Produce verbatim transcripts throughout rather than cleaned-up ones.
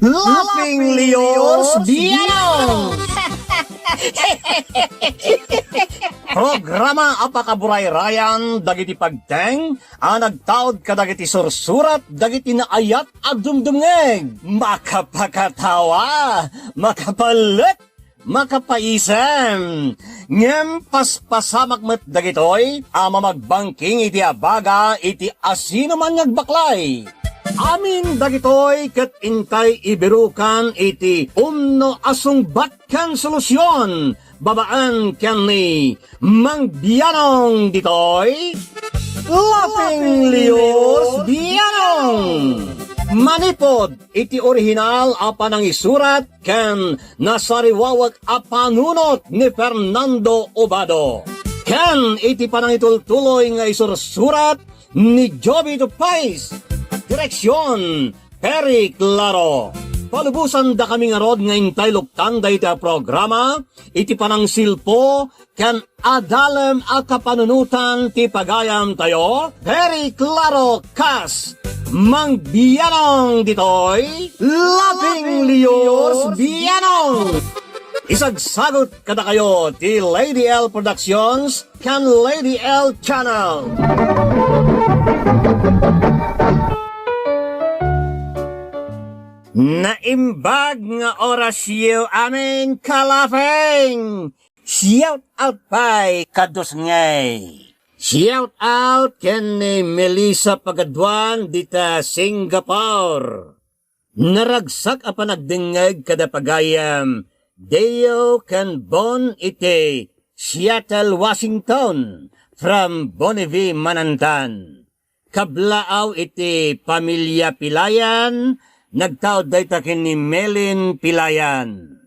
Laughing Leos Bianong! Programa a pakaburayrayan dagiti pagteng a nagtaud kadagiti sursurat dagiti naayat a dumdumngeg. Makapakatawa, makapalek, makapaisem. Ngem paspasamak met dagitoy a mamagbangking iti abaga iti asinoman nga agbaklay. Amin dagitoy ket intay ibirukan iti umno a sungbat ken solusion babaen ken ni Mang Bianong ditoy, Laughing Leos Bianong. Manipod iti orihinal a panangisurat ken nasariwawek a panunot ni Fernando Obado, ken iti panangitultuloy nga isursurat ni Jovie Tupais. Direksion, Perry Claro. Palubosan dakami ngarud nga intay luktan dayta a programa iti panangsilpo ken adalem a kapanunotan ti pagayamtayo, Perry Claro kas Mang Bianong ditoy, Laughing Leos Bianong. Isagsagut kadakayo ti Lady L Productions ken Lady L Channel. Naimbag nga orasyo amin, kalafeng! Shout out pay kadusngay. Shout out ken ni Melissa Pagaduan dita Singapore. Naragsak a panagdengngeg kada pagayam Deo ken Bon iti Seattle, Washington, from Bonneville, Manantan. Kablaaw iti pamilia Pilayan, nagtaud dayta ken ni Melin Pilayan.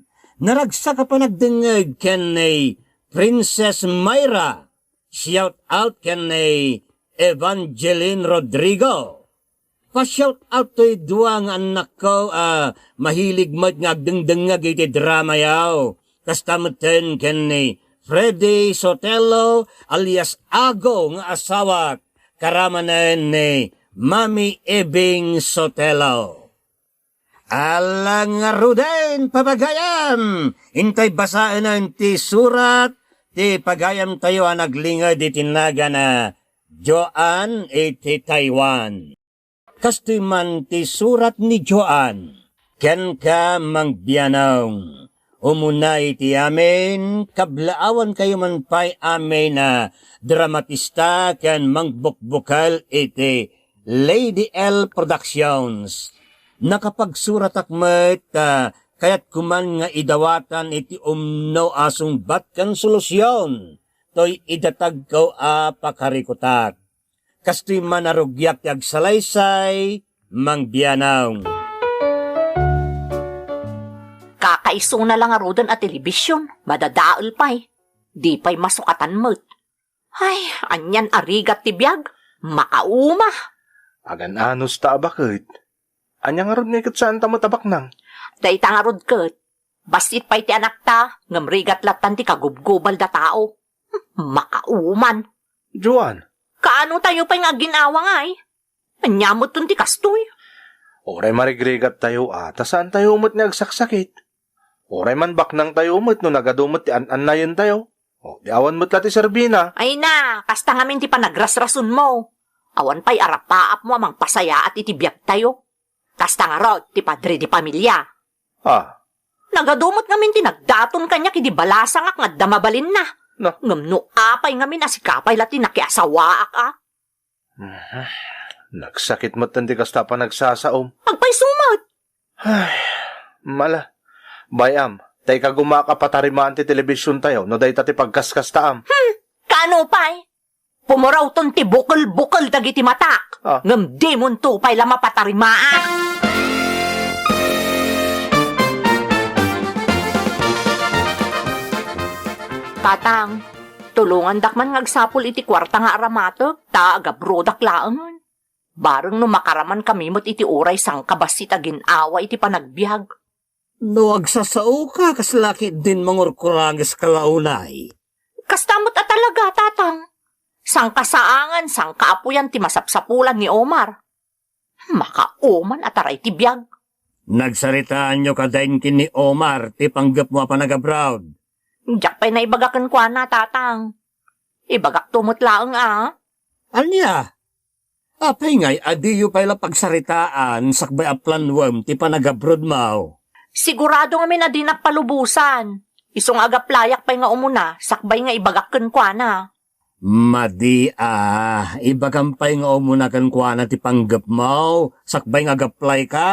Naragsak a panagdengngeg ken ni Princess Myra. Shout out ken ni Evangeline Rodrigo. Pa-shout out toy dua nga annakko a mahilig met nga agdengdengngeg iti dramayo. Kasta metten ken ni Freddy Sotelo alias Ago nga asawak, karamanen ni Mami Ebing Sotelo. Ala ngaruden, papagayam! Intay basaenen ti surat ti pagayamtayo a naglinged iti nagan a Joan iti Taiwan. Kastoy man ti surat ni Joan, kenka, Mang Bianong. Umuna iti amin, kablaawankayo man pay amin a dramatista ken mangbukbukel iti Lady L Productions. Nakapagsuratak met ta kayatko man nga idawatan iti umno a sungbat ken solusion toy idatagko a pakarikutak. Kastoy man a rugiak ti agsalaysay, Mang Bianong. Kakaisuna la ngaruden a telebision, madadael pay. Di pay masukatan met. Ay, anian a rigat ti biag, makauma. Agan-anos ta a baket. Ania ngarud nga ket saanta met a baknang? Dayta ngarud ket, bassit pay ti anakta, ngem rigat lattan ti kagubgubal da tao. Makauman. Joan. Kaano tayo pay nga aginawa ngay? Ania metten ti kastoy? Uray marigrigat tayo a, ta saan tayo met nga agsaksakit. Uray man baknang tayo met no nagadu met ti an-annayen tayo. O, di awan met la ti serbina. Ay na, kasta ngamin ti panagrasrason mo. Awan pay arapaap mo a mangpasayaat iti biag tayo. Kasta ngarud ti padre di pamilia. Ah. Nagadu met ngamin ti nagdaton kaniak idi balasangak nga adda mabalinna. Na. Ngem no apay ngamin a sika pay la ti nakiasawaak a. Mhm. Nagsakit met ti kasta a panagsasaom. Agpayso met. Ay, mala. Bay-am, ta ikagumaak a patarimaan ti telebision tayo no dayta ti pagkaskastaam. Hmm, kaano pay? Pumurawton ti bukel-bukel dagiti matak, ah, ngem dimonto pay la mapatarimaan. Tatang, tulongandak man nga agsapul iti kuarta nga aramatek, ta agabrodak laengen. Bareng no makaraman kami met iti uray sangkabassit a gin-awa iti panagbiag. No agsasaoka, kasla ketdin mangurkurangis ka la unay. Kasta met a talaga, Tatang. Sangkasaangan, sangkaapuyan ti masapsapulan ni Omar. Makauman a taray ti biag. Nagsaritaanyo kadi ken ni Omar ti panggepmo a panagabroad? Diak pay naibaga kenkuana, Tatang. Ibagakto met laeng a. Ania? Apay ngay a diyo pay la pagsaritaan sakbay a planuem ti panagabroadmo? Sigurado ngamin a dinak palubosan. Isu nga agaplayak pay nga umuna, sakbay nga ibagak kenkuana. Madi a, ibagam pay nga umuna kenkuana ti panggepmo, sakbay nga agaplayka.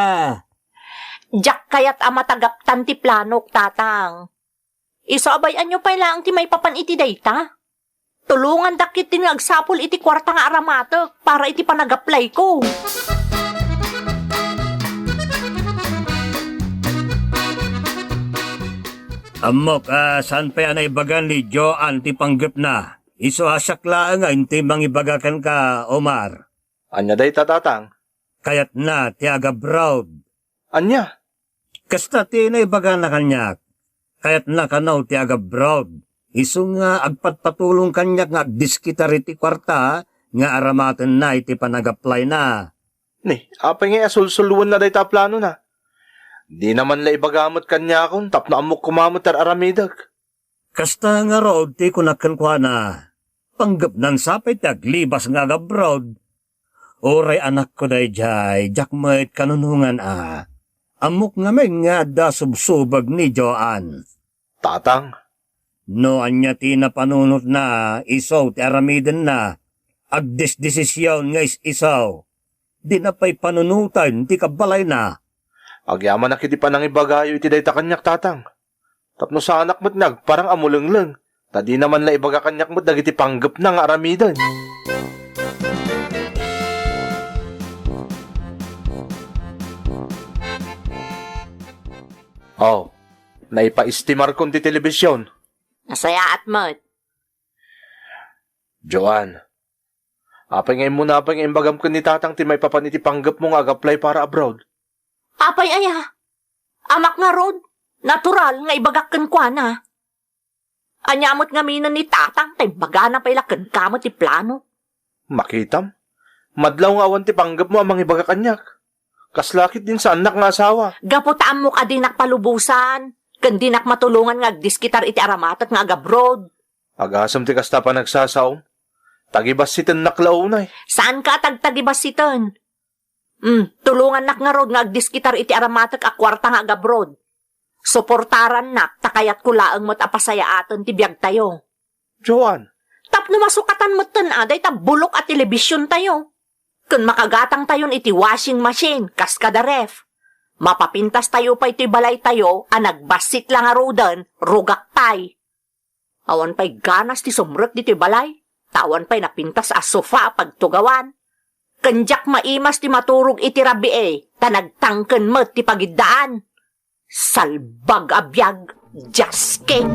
Diak kayat a matagaptan ti planok, Tatang. Isu a bay-anyo pay laeng ti maipapan iti dayta. Tulongandak ketdi nga agsapul iti kuarta nga aramatek para iti panagaplayko. Ammok a saan pay a naibaga ni Joan ti panggepna. Isu a siak laeng a intoy mangibaga kenka, Omar. Ania dayta, Tatang? Kayatna ti agabroad. Ania? Kasta ti naibagana kaniak. Kayatna kano ti agabroad. Isu nga agpatpatulong kaniak nga agdiskitar iti kuarta nga aramatenna iti panagaplayna. Ni, apay ngay a sulsuloenna dayta a planona? Dina man la ibaga met kaniakon tapno ammok koma met ti ar-aramidek. Kasta ngarud ti kunak kenkuana, panggepnan sa pay ti aglibas nga agabroad. Uray anakko daydiay, diak met kanunongan a. Ammok ngamin nga adda subsubeg ni Joan. Tatang. No ania ti napanunotna, isu ti aramidenna. Agdesdesision nga is-isu. Dina pay panunoten ti kabalayna. Agyamanak iti panangibagayo iti dayta kaniak, Tatang. Tapno saanak met nga agparang a mulengleng, ta dina man la ibaga kaniak met dagiti panggepna nga aramiden. Oh, naipaestimarkon ti telebision. Nasayaat met. Joan, apay nga immuna pay nga imbagam ken ni Tatang ti maipapan iti panggepmo nga agaplay para abroad? Apay aya? Amak ngarud, natural nga ibagak kenkuana. Ania met ngaminen ni Tatang ta imbagana pay la kenka met ti plano? Makitam, madlaw nga awan ti panggepmo a mangibaga kaniak. Kasla ketdin saannak nga asawa. Gapu ta ammok a dinak palubosan, ken dinak matulongan nga agdiskitar iti aramatek nga agabroad. Agasem ti kasta a panagsasaom. Tagibassitennak la unay. Saanka a tagtagibassiten. Hmm, tulongannak ngarud nga agdiskitar iti aramatek a kuarta nga agabroad. Suportarannak ta kayatko laeng met a pasayaaten ti biagtayo. Joan. Tapno masukatan metten a dayta bulok a telebisiontayo. Ken makagatangtayon iti washing machine kas kada ref. Mapapintastayo pay toy balaytayo a nagbassit la ngaruden, rugak pay. Awan pay ganas ti sumrek ditoy balay, ta awan pay napintas a sofa a pagtugawan. Ken diak maimas ti maturog iti rabii, ta nagtangken met ti pagiddaan. Salbag a biag, Jasking!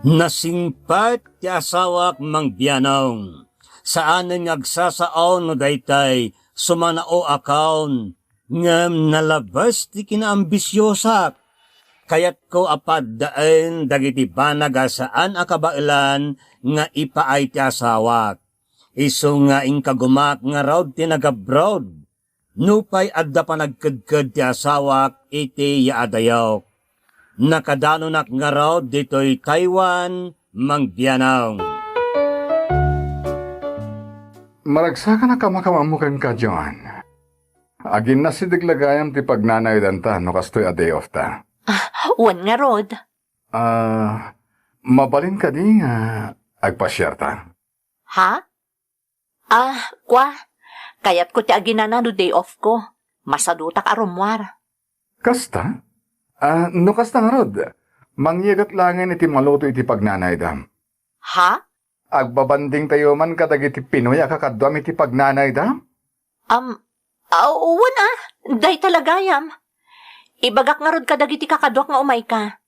Nasingpet ti asawak, Mang Bianong. Saanen nga agsasao no daytay sumanaoakon, ngem nalabes ti kinaambisiosak. Kayatko a paddaen dagiti banag a saan a kabaelan nga ipaay ti asawak. Isu nga inkagumak ngarud ti nagabroad. Nupay adda panagkedked ti asawak iti yaadayok. Nakadanonak ngarud ditoy Taiwan, Mang Bianong. Maragsakanak a makamammo kenka, Joan. Aginnasideg la gayam ti pagnanaydanta no kastoy a day off ta. Ah, wen ngarud. Ah, mabalin kadi nga agpasiarta? Ha? Ah, kua, kayatko ti aginana no day off ko. Masadutak a rummuar. Kasta? Ah, no kasta ngarud, mangyegak laengen iti maluto iti pagnanaydam. Ha? Agbabandingtayo man kadagiti Pinoy a kakaduam iti pagnanaydam? Am, ah, wen a, dayta la gayam. Ibagak ngarud kadagiti kakaduak nga umayka.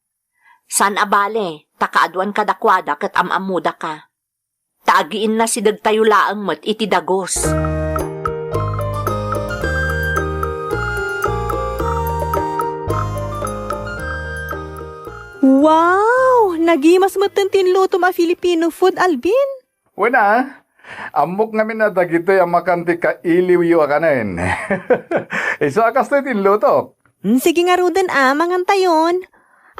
Saan a bale, ta kaaduan kadakuada ket am-ammodaka. Ta agiinnasidegtayo laeng met iti dagus. Wow! Nagimas metten ti inlutom a Filipino food, Alvin. Wen a, Ammok ngamin a dagitoy a makan ti kailiwyo a kanen. Isu a kastoy ti inlutok. Mm, sige ngaruden a, mangantayon.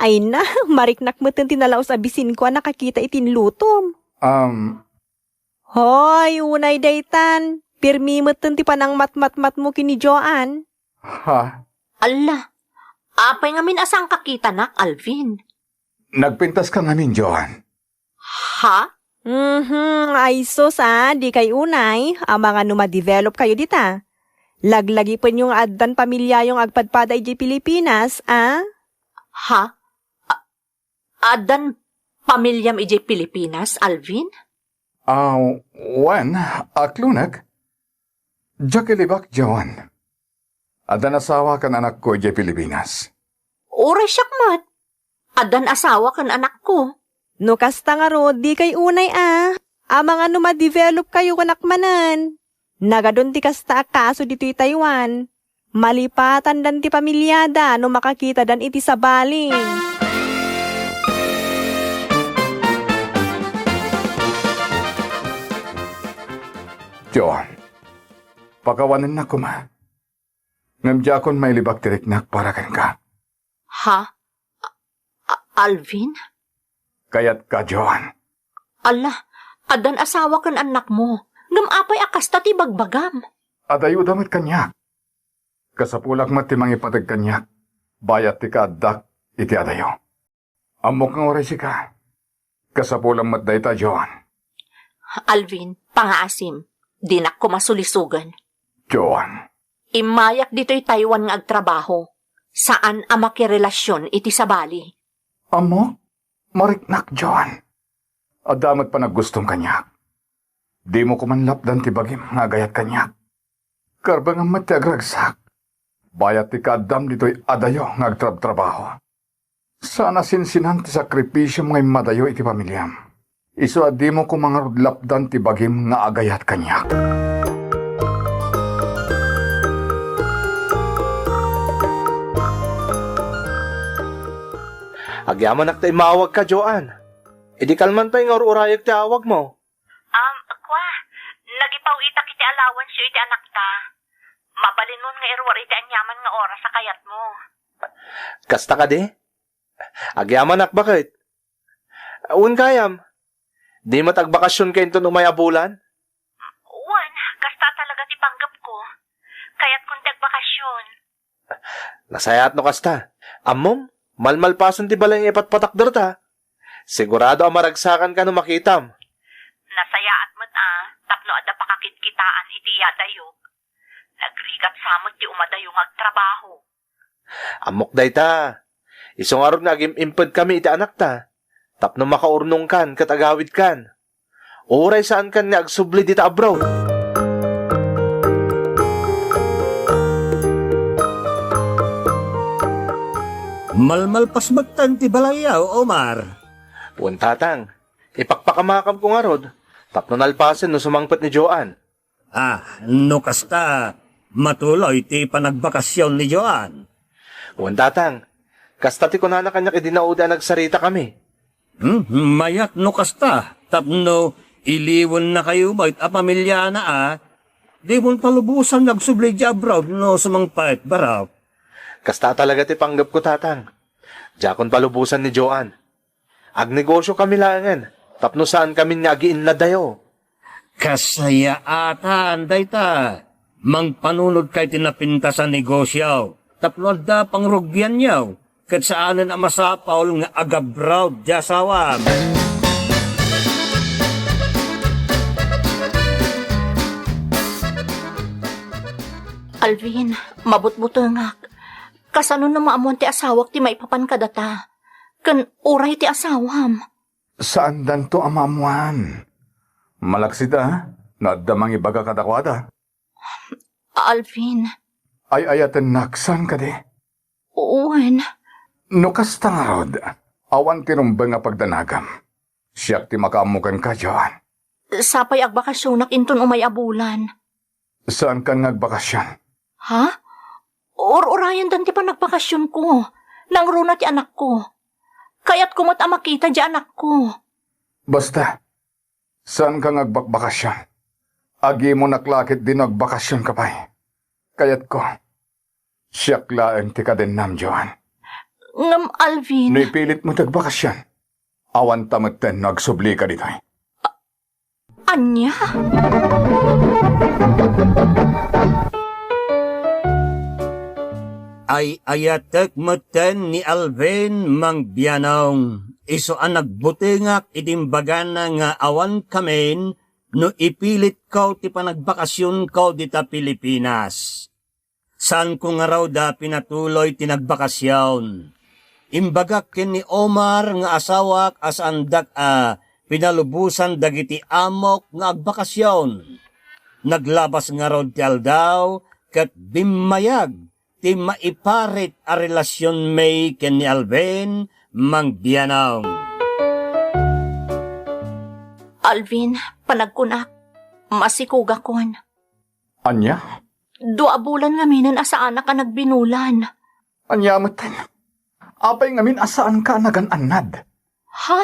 Ay na, mariknak metten ti nalaus a bisinko a nakakita iti inlutom. Um, Hoy, unay daytan. Pirmi metten ti panangmatmatmatmo ken ni Joan. Ha? Alla, apay ngamin a saan kakitanak, Alvin? Nagpintas ka ngamin, Joan. Ha? Mhm, ay sus, a, dikay unay, amangan no ma-develop kayo dita. Laglagipenyo nga addan pamiliayo nga agpadpada idiay Pilipinas, a? Ha? A-, addan pamiliam idiay Pilipinas, Alvin? Ah, wen, aklonek. Diak ilibak, Joan. Addan asawa ken anakko idiay Pilipinas. Uray siak met. Addan asawa ken anakko. No kasta ngarud, dikay unay a. Amangan no ma-develop kayo kunak manen. Nagadun ti kasta a kaso ditoy Taiwan. Malipatandan ti pamiliada no makakitadan iti sabali. Joan, pakawanennak koma. Ngem diakon mailibak ti riknak para kenka. Ha? A-, a-, Alvin? Kayatka, Joan. Alla, addan asawa ken annakmo. Ngem apay a kasta ti bagbagam? Adayoda met kaniak. Kasapulak met ti mangipateg kaniak, bayat ti kaaddak iti adayo. Ammok nga uray sika. Kasapulam met dayta, Joan. Alvin, pangaasim. Dinak koma sulisogen. Joan. Immayak ditoy Taiwan nga agtrabaho. Saan a makirelasion iti sabali. Ammok, mariknak, Joan. Adda met panaggustom kaniak. Dimo koman lapdan ti bagim nga agayat kaniak. Karbengam met ti agragsak. Bayat ti kaaddam ditoy adayo nga agtrabtrabaho. Saan a sinsinan ti sakripisiom nga immadayo iti pamiliam. Isu a dimo koma ngarud lapdan ti bagim nga agayat kaniak. Agyamanak ta immawagka, Joan. Idi kalman pay nga ur-urayek ti awagmo. Um, kua, nagipaw-itak iti allowance-yo iti anakta. Mabalinmon nga iruar iti aniaman nga oras a kayatmo. Kasta kadi? Agyamanak, baket. Wen gayam, di met agbakasionka inton umay a bulan? Wen, kasta talaga ti panggepko. Kayatkon ti agbakasion. Nasayaat no kasta. Ammom, malmalpasen ti balay nga ipatpatakderta. Sigurado a maragsakanka no makitam. Nasayaat met a, tapno adda pakakitkitaan iti iyadayog. Nagrigat sa met ti umadayo nga agtrabaho. Ammok dayta. Isu ngarud nga agim-impedkami iti anakta, tapno makaurnongkan ket agawidkan. Uray saankan nga agsubli dita abroad. Malmalpas metten ti balayyo, Omar. Wen, tatang, ipakpakamakamko ngarud, tapno nalpasen no sumangpet ni Joan. Ah, no kasta, matuloy ti panagbakasion ni Joan. Wen, tatang, kasta ti kunana kaniak idi naudi a nagsaritakami. Hmm, mayat no kasta, tapno iliwennakayo met a pamiliana a, dimon palubosan nga agsubli idiay abroad no sumangpet, barok. Kasta talaga ti panggepko, tatang. Diakon palubosan ni Joan. Agnegosiokami laengen, tapno saankami nga agiinnadayo. Kasayaatan dayta. Mangpanunodka iti napintas a negosio, tapno adda pangrugianyo, ket saanen a masapul nga agabroad ti asawam. Alvin, mabutbutengak. Kasano no maammuan ti asawak ti maipapan kadata? Ken uray ti asawam? Saandanto a maammuan. Malaksid a, no adda mangibaga kadakuada. Alvin. Ay-ayatennak, saan kadi? Wen. No kasta ngarud, awan ti rumbeng a pagdanagam. Siak ti makaammo kenka, Joan. Sapay agbakasionak inton umay a bulan. Saankan nga agbakasion? Ha? Ur-urayendan ti panagbakasionko. Nangruna ti anakko. Kayatko met a makita diay anakko. Basta, saanka nga agbakbakasion. Agimonak la ketdi no agbakasionka pay. Kayatko, siak laeng ti kadennam, Joan. Ngem, Alvin. No ipilitmo ti agbakasion, awanta metten no agsublika ditoy. Ania? Ay-ayatek metten ni Alvin mangbianong. Isu a nagbutengak iti imbagana nga awan kamin no ipilitko ti panagbakasionko dita Pilipinas. Saanko ngarud a pinatuloy ti nagbakasion. Imbagak ken ni Omar nga asawak a saandak a pinalubosan dagiti amok nga agbakasion. Naglabas ngarud ti aldaw ket bimmayag ti maiparit a relasionmi ken ni Alvin mangbianong. Alvin, panagkunak, masikugakon. Ania? Dua a bulan ngaminen a saanak a nagbinulan. Ania metten? Apay ngamin a saanka a nagan-annad? Ha?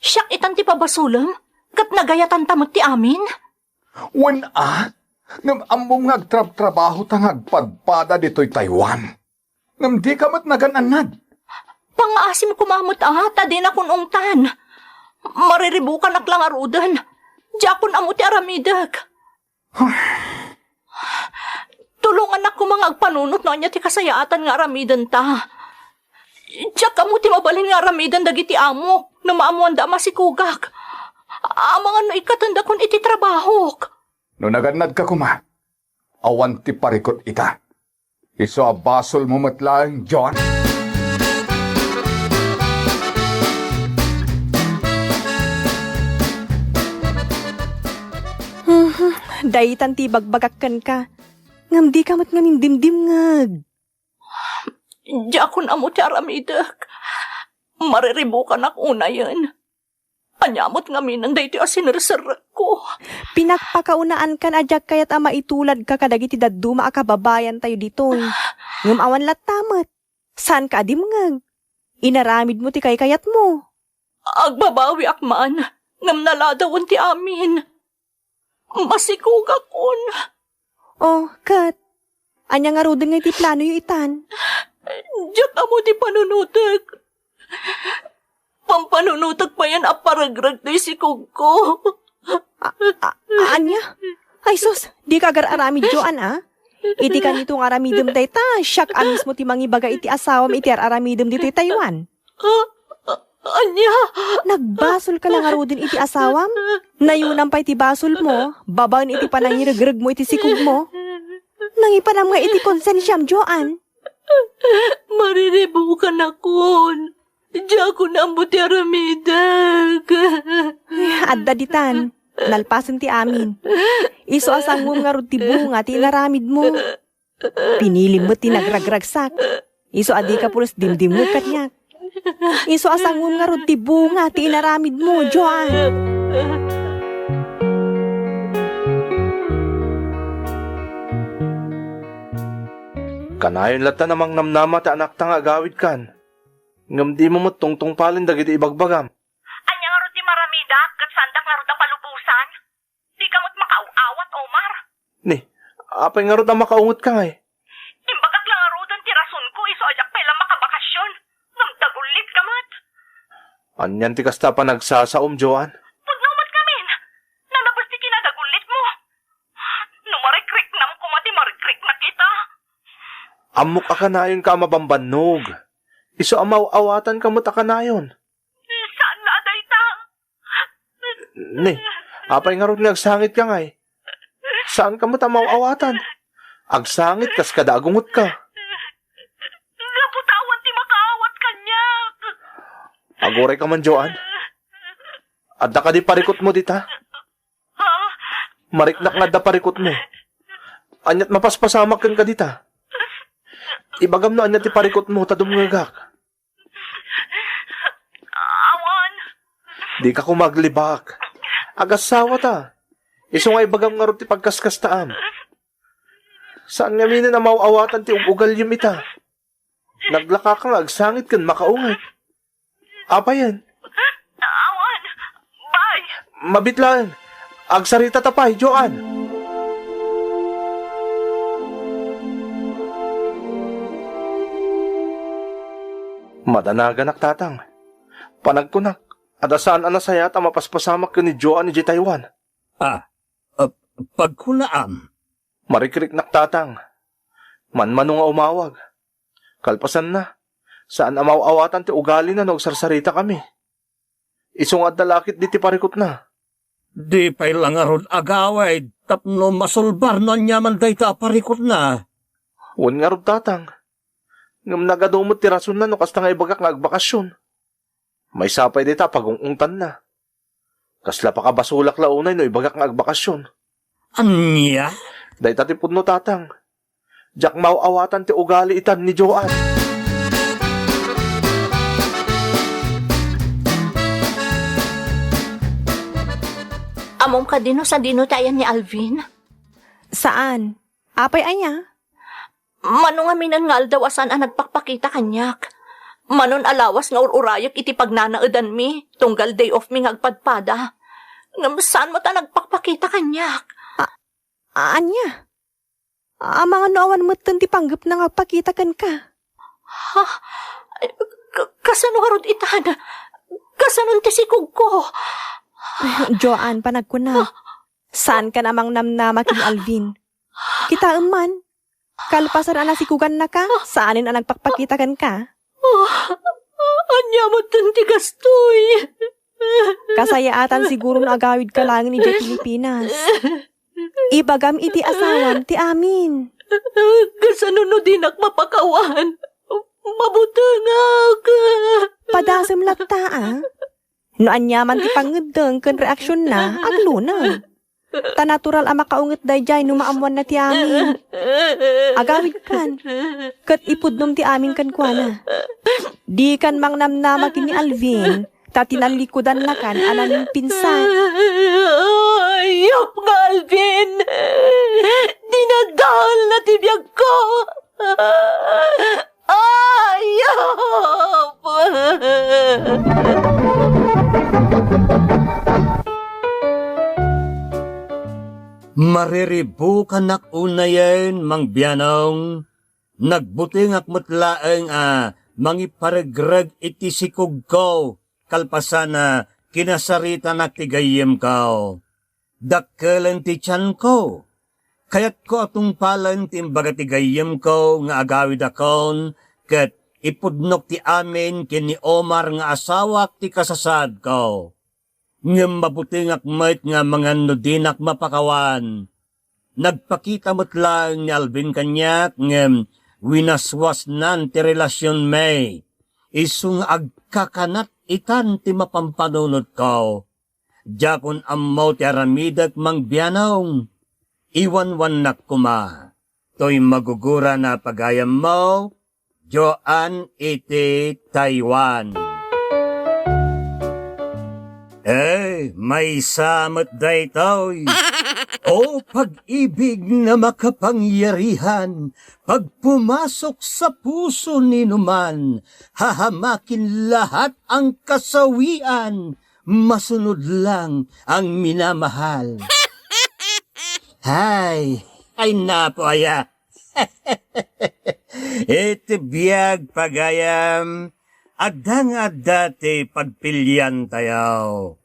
Siak itan ti pabasolem? Ket nagayatanta met ti amin? Wen a, ngem ammom nga agtrabtrabahota nga agpadpada ditoy Taiwan. Ngem dika met nagan-annad. Pangngaasim koma met a, ta dinakon ungtan. Mariribukanak la ngaruden. Diakon ammo ti aramidek. Tulongannak koma nga agpanunot no ania ti kasayaatan nga aramidenta. Diak ammo ti mabalin nga aramiden dagiti amok no maammoanda a masikugak. Amangan no ikkatendakon iti trabahok. No nagannadka koma, awan ti parikut ita. Isu a basolmo met laeng, Joan. Mhm, daytan ti ibagbagak kenka. Ngem dika met ngamin dimdimngeg. Diakon ammo ti aramidek. Mariribukanak unayen. Ania met ngaminen daytoy a sinerserrekko? Pinakpakaunaankan a diak kayat a maituladka kadagiti dadduma a kababayantayo ditoy. Ngem awan latta met. Saanka a dimngeg. Inaramidmo ti kaykayatmo. Agbabawiak man, ngem naladawen ti amin. Masikugakon. Oh, ket? Ania ngaruden nga iti planoyo itan? Diak ammo ti panunotek. Pampanunotek payen a paregreg ti sikugko. A-, a-, ania? Ay sus, dika agar-aramid, Joan, a? Iti kanito nga aramidem dayta, siak a mismo ti mangibaga iti asawam iti ar-aramidem ditoy Taiwan. Ah, ah, ania? Nagbasolka la ngaruden iti asawam? Nayunam pay ti basolmo, babaen iti panangiregregmo iti sikugmo. Nangipanam nga iti konsensiam, Joan. Mariribukanakon. Diakon ammo ti aramidek. Ay, adda ditan. Nalpasen ti amin. Isu a sanguem ngarud ti bunga ti inaramidmo. Pinilim met ti nagragragsak. Isu a dika pulos dimdimngeg kaniak. Isu a sanguem ngarud ti bunga ti inaramidmo, Joan. Kanayon latta a mangnamnama ti anakta nga agawidkan, ngem dimo met tungtungpalen dagiti ibagbagam. Ania ngarud ti maramidak ket saandak ngarud a palubosan? Dika met makaaw-awat, Omar. Ni, apay ngarud a makaungetka ngay? Imbagak la ngaruden ti rasonko isu a diak pay la makabakasyon. Ngem dagullitka met. Anian ti kasta a panagsasaom, Joan? Pudno met ngamin. Nalabes ti kinadagullitmo. No marikriknam koma ti marikriknak ita. Ammok a kanayonka a mabambannog. Isu a maaw-awatanka met a kanayon. Saan la a dayta. Ni, apay ngarud nga agsangitka ngay? Saanka met a maaw-awatan. Agsangit kas kada agungetka. Gapu ta awan ti makaawat kaniak. Agurayka man, Joan. Adda kadi parikutmo dita? Ha? Mariknak nga adda parikutmo. Aniat mapaspasamak kenka dita? Ibagam no ania ti parikutmo ta dumngegak. Awan. Dika koma aglibak. Agassawa ta. Isu nga ibagam ngarud ti pagkaskastaam. Saan ngaminen a maaw-awatan ti ug-ugalyom ita. Naglakaka nga agsangit ken makaunget. Apayen? Awan. Bay. Mabit laeng. Agsaritata pay, Joan! Madanaganak, Tatang. Panagkunak, adda saan a nasayaat a mapaspasamak ken ni Joan idiay Taiwan. Ah, ah, pagkunaam. Marikriknak, Tatang. Manmano nga umawag. Kalpasanna, saan a maaw-awatan ti ugalina no agsarsaritakami. Isu nga adda la ketdi ti parikutna. Di pay la ngarud agawid tapno masulbar no aniaman dayta a parikutna. Wen ngarud, Tatang. Ngem nagadu met ti rasonna no kasta nga ibagak nga agbakasyon. Maysa pay dayta a pagung-ungtanna. Kasla pakabasolak la unay no ibagak nga agbakasyon. Ania? Dayta ti pudno, Tatang. Diak maaw-awatan ti ugali itan ni Joan. Ammom kadi no sadino ti ayan ni Alvin? Saan? Apay aya? Mano ngamin nga aldaw a saan a nagpakpakita kaniak. Manon a lawas nga ur-urayek iti pagnanaedanmi, tunggal day off mi nga agpadpada. Ngem saan met a nagpakpakita kaniak. A-, ania? Amangan no awan metten ti panggepna nga agpakita kenka. Ha? Ka-, kasano ngarud itan? Kasanon ti sikogko? Joan, panagkunak. Saankan a mangnamnama ken ni Alvin. Kitaem man. Kalpasan a nasikogannaka, saanen a nagpakpakita kenka. Ania metten ti kastoy? Kasayaatan siguro no agawidka laeng idiay Pilipinas. Ibagam iti asawam ti amin. Kasano no dinak mapakawan? Mabutengak. Padasem latta, a. No aniaman ti pangngeddeng ken reaksionna, agluneg. Ta natural a makaunget daydiay no maammoanna ti amin. Agawidkan, ket ipudnom ti amin kenkuana. Dikan mangnamnama ken ni Alvin, ta tinallikudannakan a naminpinsan. Ayop nga Alvin! Dinadaelna ti biagko! Ayop! Mariribukanak unayen, Mang Bianong. Nagbutengak met laeng a mangiparegreg iti sikogko kalpasan a kinasaritanak ti gayyemko. Dakkelen ti tianko. Kayatko a tungpalen ti imbaga ti gayyemko nga agawidakon ket ipudnok ti amin ken ni Omar nga asawak ti kasasaadko. Ngem mabutengak met nga amangan no dinak mapakawan. Nagpakita met laeng ni Alvin kaniak ngem winaswasnan ti relasionmi. Isu nga agkakanat itan ti mapampanunotko. Diakon ammo ti aramidek, Mang Bianong. Iwanwannak koma toy maguguran a pagayammo, Joan iti Taiwan. Eh, maysa met daytoy. O pag-ibig na makapangyarihan, pagpumasok sa puso ni numan, hahamakin lahat ang kasawian, masunod lang ang minamahal. Hay, ay napo aya. Iti biag pagayam, adda nga adda ti pagpiliantayo.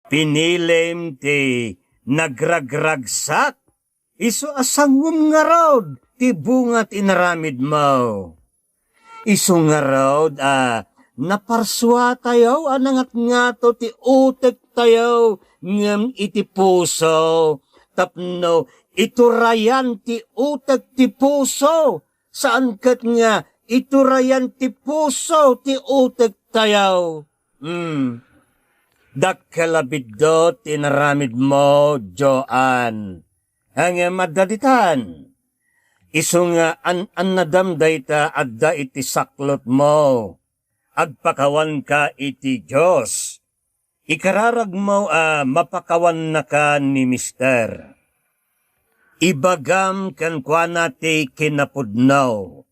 Pinilim ti nagragragsak, isu a sanguem ngarud ti bunga ti inaramidmo. Isu ngarud a naparsuatayo a nangatngato ti utektayo ngem iti puso tapno iturayan ti utek ti puso, saan ket nga iturayan ti puso ti utektayo. Hmm. Dakkel a biddut ti inaramidmo, Joan. Ngem adda ditan. Isu nga an-annadam dayta adda iti saklotmo. Agpakawanka iti Dios. Ikararagmo a mapakawannaka ni Mister. Ibagam kenkuana ti kinapudno.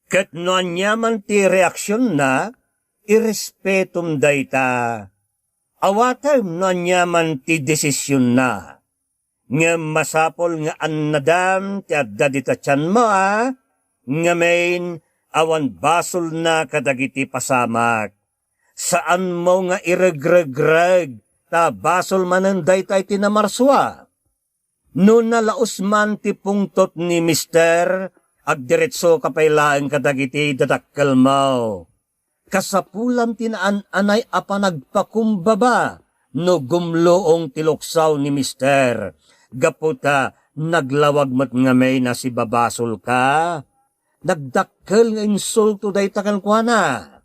Ket no aniaman ti reaksionna, irespetom dayta. Awatem no aniaman ti desisionna. Ngem masapul nga annadam ti adda dita tianmo a, ngamin, awan basolna kadagiti pasamak. Saanmo nga iregregreg ta basol manen dayta iti namarsua. No nalaus man ti pungtot ni Mister, agdiretso ka pay laeng kadagiti dadakkelmo. Kasapulan ti naan-anay a panagpakumbaba no gumluong ti luksaw ni Mister, gapu ta naglawag met ngamin a sibabasolka. Nagdakkel nga insulto dayta kenkuana.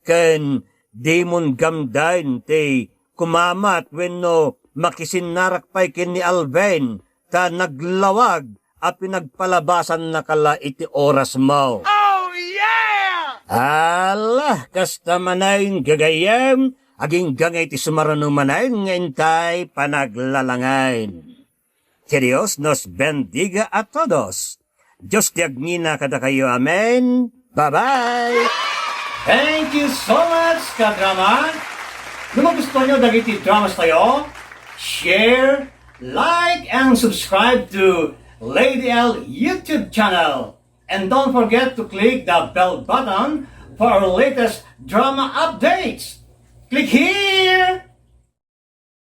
Ken dimon gamden ti kumamat wenno makisinnarak pay ken ni Alvin, ta naglawag a pinagpalabasannaka la iti orasmo. Oh, yeah! Ala, kasta manen, gagayyem, agingga nga iti sumaruno manen nga intay panaglalangen. Que Dios nos bendiga a todos. Dios ti agngina kadakayo. Amen. Bye-bye. Thank you so much, kadrama. No magustuhan nyo dagiti dramas tayo, share, like, and subscribe to Lady L YouTube channel. And don't forget to click the bell button for our latest drama updates. Click here!